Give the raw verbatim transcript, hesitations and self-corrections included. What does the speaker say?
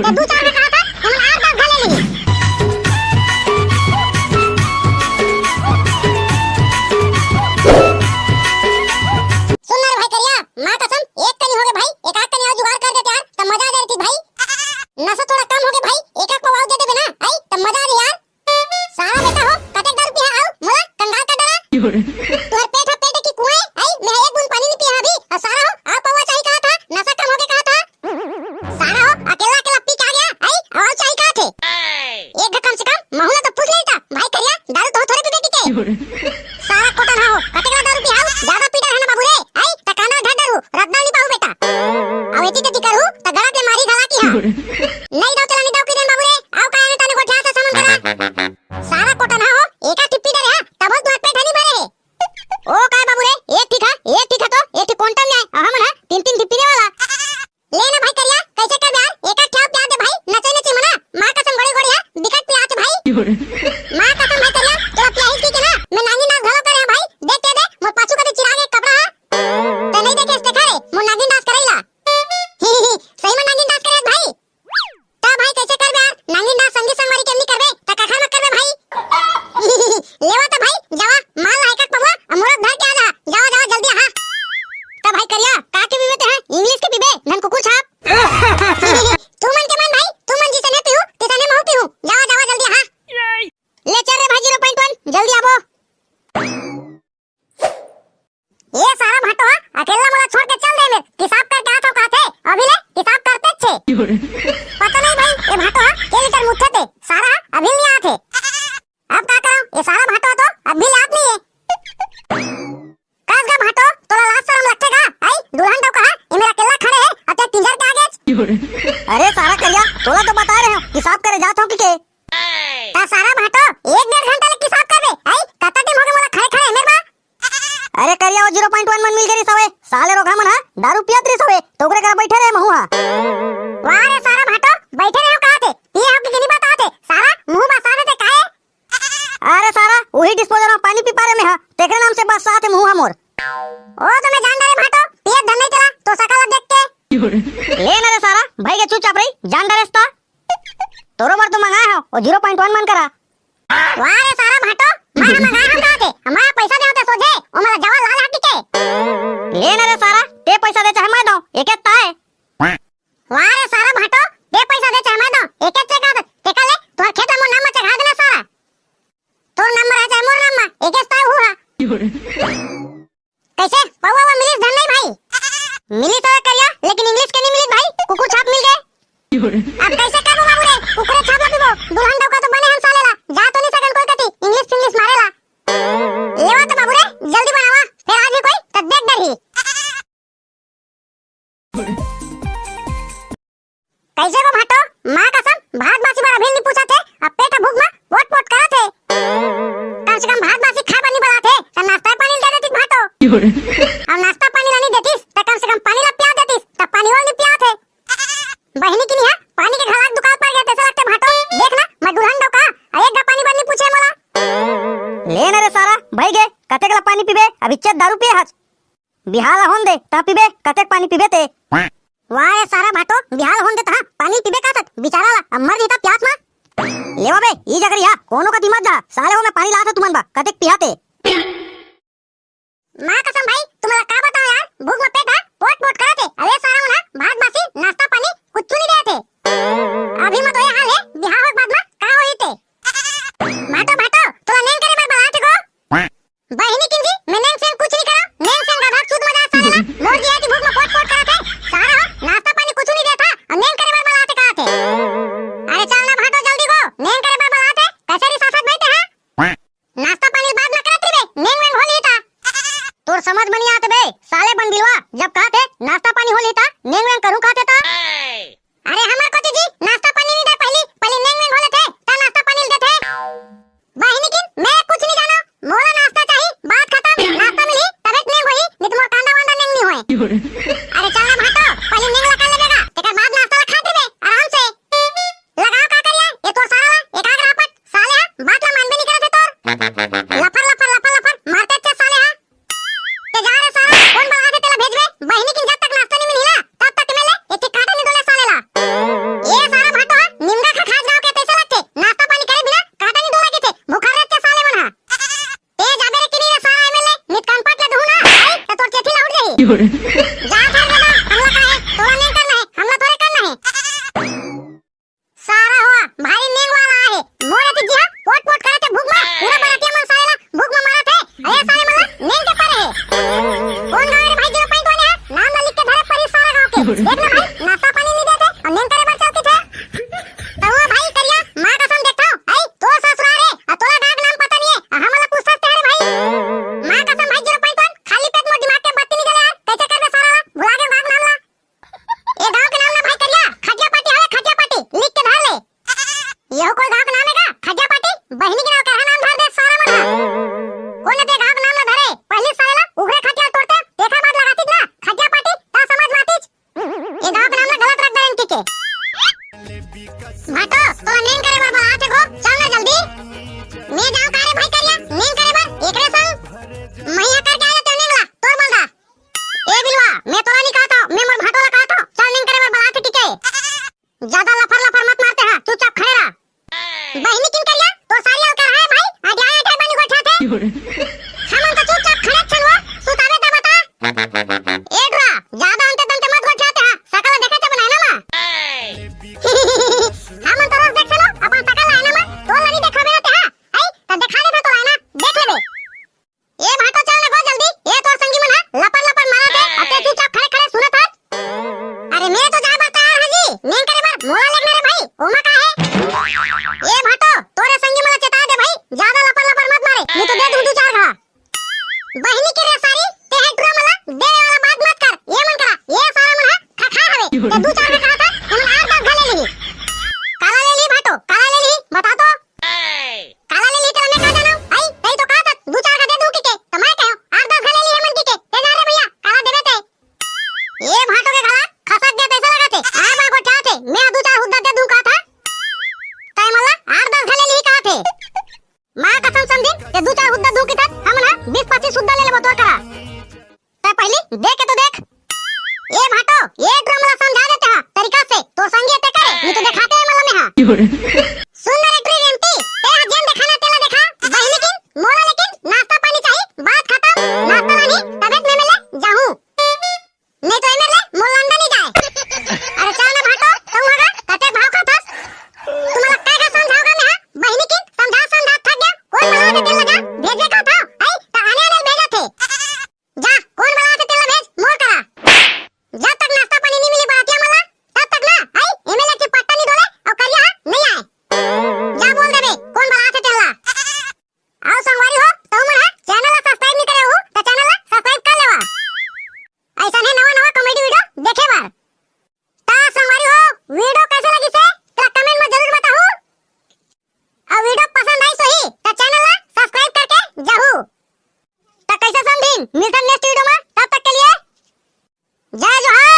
ते दू चार में कहा था, हमन आठ दस घले ली। सुन ना रे भाई करिया, माँ कसम, एक कनी होगे भाई, एक आध कनी अउ जुगाड़ कर देते यार, त मजा आ जाती भाई। नशा थोड़ा कम होगे भाई, एक आध पवाव दे देबे ना, आई, त मजा आ जाए यार। सारा बेटा हो, कतेक दारू पिहा आऊ, मोला कंगाल कर डरा। तुहर पेट ह पेट की कुआं, आई, मैं एक बूंद पानी नहीं पिया अभी। अउ सारा हो, आऊ पौवा चाही कहा था, नशा कम होगे कहा था। सारा हो, अकेला अकेला पी के आ गया, आई, आऊ चाही कहा थे। एक घा कम से कम महू ला तो पूछ लेता, भाई करिया, दारू तो थोड़े पीबे के। सारा कोटन हो, कतेक ला दारू पिहाऊ, ज्यादा पी डर है ना बाबू रे, आई, त कांदा धर डरू, रद्दा नहीं पाऊ बेटा। अउ एती तेती करू, त गड़ा के मारी घला की हा। नहीं दाऊ चला, नहीं दाऊ की देन बाबू रे, आऊ का आने ताने गोठिया से सामान करा। सारा कोटन हो, एका टिप्पी डरे हा, तबो तुहर पेट ह नहीं भरे हे। ओ काय बाबू रे, एक ठीक है, एक ठीक है तो, एक ठीक कोंटम नहीं आए, अउ हमन हा तीन तीन टिप्पी दे वाला। ले ना भाई करिया, कैसे कर यार, एक एक ठेव प्यार दे भाई, नचे नचे मना, माँ कसम घोड़ी घोड़ी है, बिकट पियात भाई। माँ कसम भाई करिया, तोला पियाही की के ना, मैं नांगी नाच घलो करे हैं भाई, देख के दे, मोर पाछू कते चिराग एक कपड़ा है। ते नहीं देखे, देखा रे, मोर नागिन डांस करैला। सही में नागिन डांस करे भाई। ता भाई कैसे करबे यार? नागिन डांस संगी संगवारी के नहीं करबे, ता काखर मत करबे भाई। लेवा ता भाई, जावा, माल ला एक पबुआ, अउ मुरत धर के आ जा। जावा, जावा, जल्दी आ, हाँ। ता भाई करिया, का के पीबे ते हैं? इंग्लिश के पीबे, धन कुकुर छाप। तू मन के मन भाई, तू मन जिसने पीहू, तिसने महू पीहू। जावा, जावा, जल्दी आ, हाँ। ले चल रे भाई ज़ीरो पॉइंट वन, जल्दी आबो। ये सारा भाटो हा अकेला मोला छोड़ के चल दे मेर, पेशाब करके आत हो कहाथे, अभी ले पेशाब करते छे। पता नहीं भाई, ये भाटो हा के लीटर मुथे ते, सारा अभी नहीं आत हे। अब का करूं, ये सारा भाटो हा तो अभी ले आत नहीं है। कस गा भाटो, तोला लाज शरम लगथे गा? आई, दुल्हन डौका हा, ये मेर अकेला खड़े हे, अब ते तिंजर के आगे। अरे सारा करिया, तोला तो बता रहे हो, पेशाब करे जात हो कि के? ता सारा भाटो, एक डेढ़ घंटा ले पेशाब करबे, आई, कतका टाइम होगे मोला खड़े खड़े मेर बा। अरे करिया, वो ज़ीरो पॉइंट वन मन मिल गई सवे, साले रोगहा मन हा दारू पियत रही सवे, तो ओकरे करा बैठे रहे महू हा। वाह रे सारा भाटो, बैठे रहे हो कहाथे, पिए हो कि नहीं बताथे, सारा मुंह बसा देते काहे? अरे सारा, वही डिस्पोजल में पानी पी पा रहे मैं हा, तेकरे नाम से बसाथे मुंह हा मोर। ओ तो मैं जान डरे भाटो, पियत धन नहीं चला, तो सकल देख के। ले ना रे सारा, भाई के चुपचाप रही, जान डरे ता। तोरो बर तो मंगाए हो, वो ज़ीरो पॉइंट वन मन करा। वाह रे सारा भाटो, मैं हम मंगाए हम कहाथे, हमारा पैसा दे होते सोझे, ओ मला जवा लाल हटी के। ले ना रे सारा, ते पैसा दे चाहे मैं दो, एक ताए। वाह रे सारा भाटो, ते पैसा दे चाहे मैं दो, एक चेक आदत, ते का ले, तोर खेत ला मोर नाम में चढ़ा देना सारा। तोर नाम में रहा चाहे मोर नाम में, एक ताए हुआ। कैसे? पौवा वा मिलिस धन नहीं भाई? मिलिस तो करिया, लेकिन इंग्लिश के नहीं मिलिस भाई, कुकुर छाप मिल गए। अब कैसे करबो बाबू रे? कुकुरे छाप ला पीबो, दुल्हन डौका तो बने हम साले ला, जा तो नहीं सकन कोई कती, इंग्लिश फिंग्लिश मारे ला। लेवा तो बाबू रे, जल्दी बनावा, फिर आज ही कोई तो देख डर ही। कैसे गो भाटो, माँ कसम, भात बासी बर अभी नहीं पूछा थे, अब पेट भूख में पोट पोट करा थे। कम से कम भात बासी खाए बर नहीं बला थे, तो नाश्ता पानी दे देती भाटो। अब नाश्ता पानी ला नहीं देतीस, तो कम से कम पानी ला पिया देतीस, तो पानी वाला नहीं पिया थे। बहिनी की नहीं है, पानी के घलाक दुकाल पर गए, तैसे लगते भाटो। देख ना, मैं दुल्हन डौका, अरे एक गा पानी बर नहीं पूछे मोला। ले ना रे सारा, भाई गे, कतेक ला पानी पीबे, अभी चेत दारू पिए हच। बिहाल होन दे, ता पीबे, कतेक पानी पीबे ते? वाह, ये सारा भाटो, बिहाल होन दे, ता पानी पीबे का तक? बिचारा ला, अब मर जही ता प्यास मा। लेवा बे, ई जगरी हा, कोनो कती मत जा, साले हो मैं पानी लात हूँ तुमन बा, कतेक पिहा ते? माँ कसम भाई, तुम्हारा का बताओ यार, भूख में पेट हा, पोट पोट करत हे, अरे सारा मन हा, भात बासी, नाश्ता पानी, कुछ नहीं देते। अभी मत ये हाल है, बिहाव के बाद मा का होई ते? भाटो, भाटो, तोला नेंग करे बर बलात हे को? बहिनी किंजी, मैं नेंग सेंग कुछ नहीं करा। नेंग सेंग गधा चूत मजा साले ना। मोर जिया की भूख में पोट पोट करा थे। सारा हो, नाश्ता पानी कुछ नहीं देता। और नेंग करे बर बलाते कहा थे। अरे चल ना भाटो जल्दी को। नेंग करे बर बलाते। कैसे री सासत बैठे हैं? नाश्ता पानी बाद में करत रहिबे। नेंग वेंग हो ली था। तोर समझ में नहीं आते बे। साले बन बिलवा, जब कहा थे नाश्ता पानी हो ली था, नेंग वेंग करू कहा थे ता। अरे हमर कोती जी नाश्ता पानी नहीं दे पहली, पहली नेंग वेंग हो लेथे, ता नाश्ता पानी देथे। बहिनी किन, मैं कुछ नहीं जानो, मोला नाश्ता चाही, बात खत्म, नाश्ता मिली, तबे नेंग होई, नहीं तो मोर कांदा वांदा नेंग नहीं होए। अरे चल ना भाटो, पहली नेंग लगा लेबेगा, तेकर बाद नाश्ता ला खात रहिबे, आराम से। लगाओ का करिया, ये तोर सारा ला, एक आग रापट, साले हा, बात ला मानबे नहीं करत हे तोर। लफर, लफर, लफर, लफर, मारते अच्छे साले हा। ते जा रे सारा, कौन बला के तेला भेजबे? बहिनी किन जब तक नाश्ता नहीं मिली ना, तब तक मैं ले एक एक कांटा नहीं डोले साले ला। ए सारा देख ना भाई, नाश्ता पानी नहीं देते अउ नेंग करे बर चल के थे। तहुआ भाई करिया, माँ कसम देखथव, आई तोर ससुरार हे अउ तोला गाँव के नाम पता नहीं हे, हमन ला पूछथस तेरे भाई। माँ कसम भाई, zero point one, खाली पेट मोर दिमाग के बत्ती निकले यार, कैसे करबे सारा ला, भुला गे गाँव के नाम ला। ए गाँव के नाम ना भाई करिया, खटिया पाटी हवे, खटिया पाटी, लिख के धर ले। यहू कोई गाँव के नाम हे का? खटिया पाटी? बहिनी के नाम करहा नाम धर दे सारा मन हा। कोन ते गाँव के नाम ला धरे? पहली साले ला उघरे खटिया तोड़ते, तेखर बाद लगातीच ना खटिया पाटी, ता समझ मातीच। ए गाँव के नाम ला गलत रख दे इनके के। भाटो, तोला नेंग करे बर बलाथे गो, चल ना जल्दी। मैं जाऊँ का रे भाई करिया, नेंग करे बर, एकरे संग मइया करके आ जाते नेंग ला, तोर मन ला। ए बिलवा, मैं तोला नहीं कहत हूँ, मैं मोर भाटो ला कहत हूँ, चल नेंग करे बर बलाथे टिके। ज्यादा लफर लफर मत मारते हा, चुपचाप खड़े रह। बहिनी किन करिया, तोर सारी अलकर है भाई, अडियाए अठाई बनी गोठियाथे। हमन तो चुपचाप खड़े छन वो, सुतावे त बता। ए डुरा, ज्यादा अंते तंते मत गोठियाते हा, सकल देखे ते बनाए ना मा। हमन तो रोज देख चलो, अपन सकल लाए ना मा, तोला नहीं देखावे रहते हा, आई, त देखा दे तो लाए ना, देख लेबे। ए भाटो चल ना गो जल्दी, ए तोर संगी मन हा लपर लपर मारत हे, अते चुपचाप खड़े खड़े सुनत हस। अरे मैं तो जाए बर तैयार हूँ जी, नेंग करे बर मोला लेगना रे भाई, ओमा का हे? ए भाटो, तोरे संगी मन ला चेता दे भाई, ज्यादा लपर लपर मत मारे, नहीं तो दे दूं दू चार घा। बहिनी के रे सारी, ते हे टुरा मन ला देवे वाला बात मत कर, ए मन करा, ए सारा मन हा खा खा हवे, ते दू चार घा कहा था, हमन आठ दस घा ले लेही। काला ले ली भाटो, काला ले ली, बता तो। काला ले ली तेला मैं का जानव? आई, तई तो कहा था, दू चार घा दे दूं किके, त मैं कहेंव, आठ दस घा ले ली हमन किके, ते जा रे भैया, काला देबे ते। ए भाटो के घला, खसक दे तैसे लगा थे, आर बार गोठिया थे, मैं दू चार हुद्दा दे दूं कहा था। तय मला आठ दस घा ले ली कहा थे। माँ कसम समझी, ते दू चार हुद्दा दूं किथस, हमन हा बीस पच्चीस हुद्दा ले लेबो तोर करा। तय पहली दे के तो देख। ए भाटो, ए टुरा मला समझा देते हा तरीका से, तोर संगी ते करे, नहीं तो देखाते हैं मला मैं हा। सुन ना रे टुरी रेंटी, ते हा जेन देखाना तेला देखा, बहिनी किन, मोला लेकिन नाश्ता पानी चाहिए, बात खत्म, नाश्ता लानी, तबे मैं मिले जाहूं। नहीं तो ए मेर ले मोर लंदन ही जाए। अरे चल ना भाटो, तू मगा, कते भाव खाथस? तुम्हाला काय का समझाओगा मैं, हा? बहिनी किन, समझा समझा थक गया, कोन मला के तेल लगा, भेजे का था, आई, त आने आने भेजा थे। जा, कोन बलाथे तेला भेज, मोर करा। जब तक नाश्ता पानी नहीं मिली बरातिया मला, तब तक ना, आई, एमएलए के पट्टा नहीं डोले, अउ करिया हा, नहीं आए। जा बोल देबे, कोन बलाथे तेला। आओ संगवारी हो, तहु मन हा, channel ला subscribe नहीं करे हो, त channel ला subscribe कर लेवा। ऐसा नहीं नवा नवा comedy video देखे बर। त संगवारी हो, video कैसे लगिस हे, तेला comment में जरूर बताहू। अउ video पसंद आइस होही, त channel ला subscribe करके जाहू। त कैसे समझिन, मिलथन next video में, तब तक के लिए जय जोहार।